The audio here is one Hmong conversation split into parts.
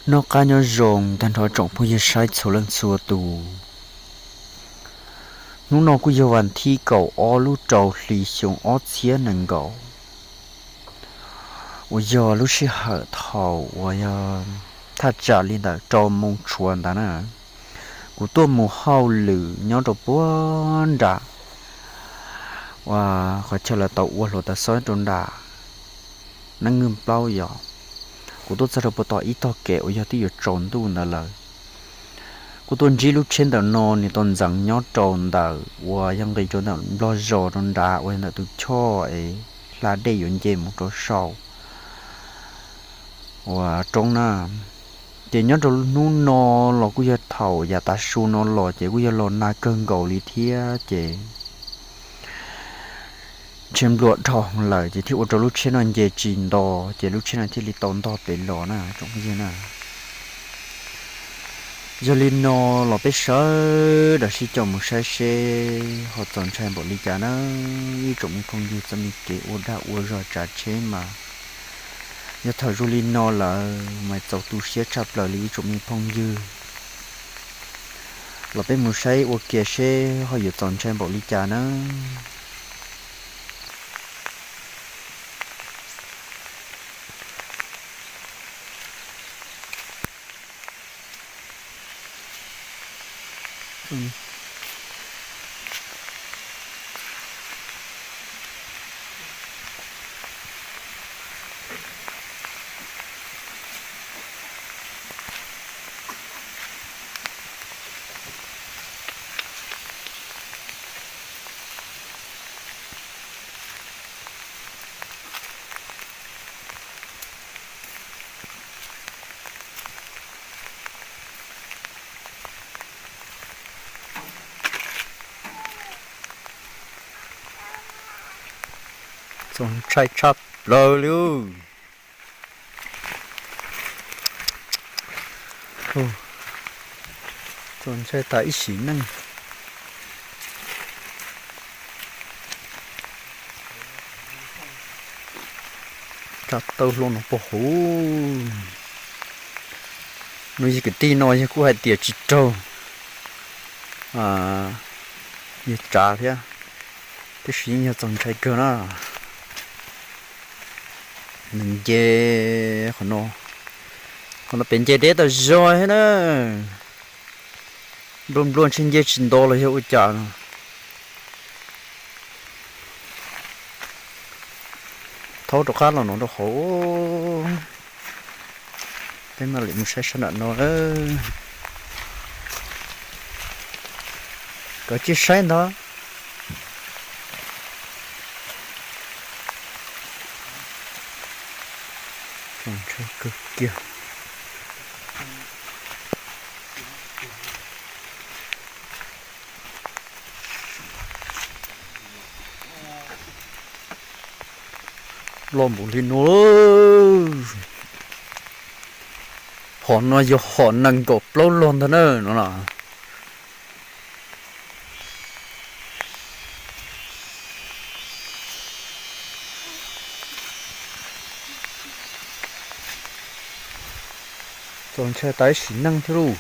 Noj qab nyob zoo tag nrho tsoom phooj ywg saib txhua leej txhua tus. Hnub no kuj yog vas thib kaum ob lub rau hli xyoo ob txhiab nees nkaum, uas yog lub sij hawm thaum uas yog thaj tsam li ntawm rau moos tshuav ntawd na, kuv tuaj mus hauj lwm nyob rau puag nram uas qhov chaw lawv tau ua hluav taws xob rau nram Nab Nwj Plaub yom. Kuv tuaj txog rau puag tom ib tog kev uas yog twb yuav tsaus ntuj ntawd lawm. Kuj tuaj ntsib lub tsheb ntawm no nws tau ntxeev nyob rau ntawm uas yog nqis rau ntawm Nplog zos rau nrad uas yog ntawm tus choj es hla dej yuav nce mus rau saum uas roob na. Ces nyob rau hnub no los kuj yog thaum yav tav su no los ces kuj yog los nag kawg nkaus li thiab ces ntshe nplua dhau lawm ces thiaj ua rau lub tsheb no nce tsis nto, ces lub tsheb no thiaj li tau ntog pem los na tsoom phooj ywg na. Yog li no los peb sawv daws sib coj mus saib seb ho txaus ntshai npaum li cas na. Ib tsoom me phooj ywg, txoj me kev ua dag ua zog tsav tsheb mas yog thaum zoo li no lawm mas txaus tu siab tshaj plaws li ib tsoom me phooj ywg. Los peb mus saib ua kiag seb ho yuav txaus ntshai npaum li cas na. Txaus ntshai tshaj plaws li. Txaus ntshai tas ib sim neej. Tsa tau hlo no puag huv. No yog kwv tij no yog kuj hais tias tsis raug yawg tsav thiab, tab sis yeej yog txaus ntshai kawg na. Nws nce qhov no, qhov no pem nce deb tas zog thiab na. Nplua nplua ntshe nce tsis nto los yog ua cas no. Thaub rov qab los no rau hauv. Peb mam li mus saib sab nram no. Kov cia saib ntag. Txaus ntshai kawg kiag. Loj npaum li no, hom no yog hom nees nkaum plaub log ntag na no na. Txaus ntshai tas ib sim neej thiab lauj.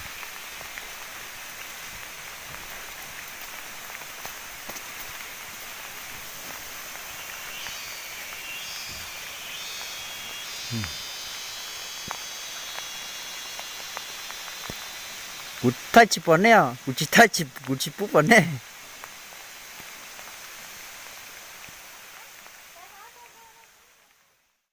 Kuv thaij tsis pom nej os, kuv tsis thaij tsis, kuv tsis pub pom nej.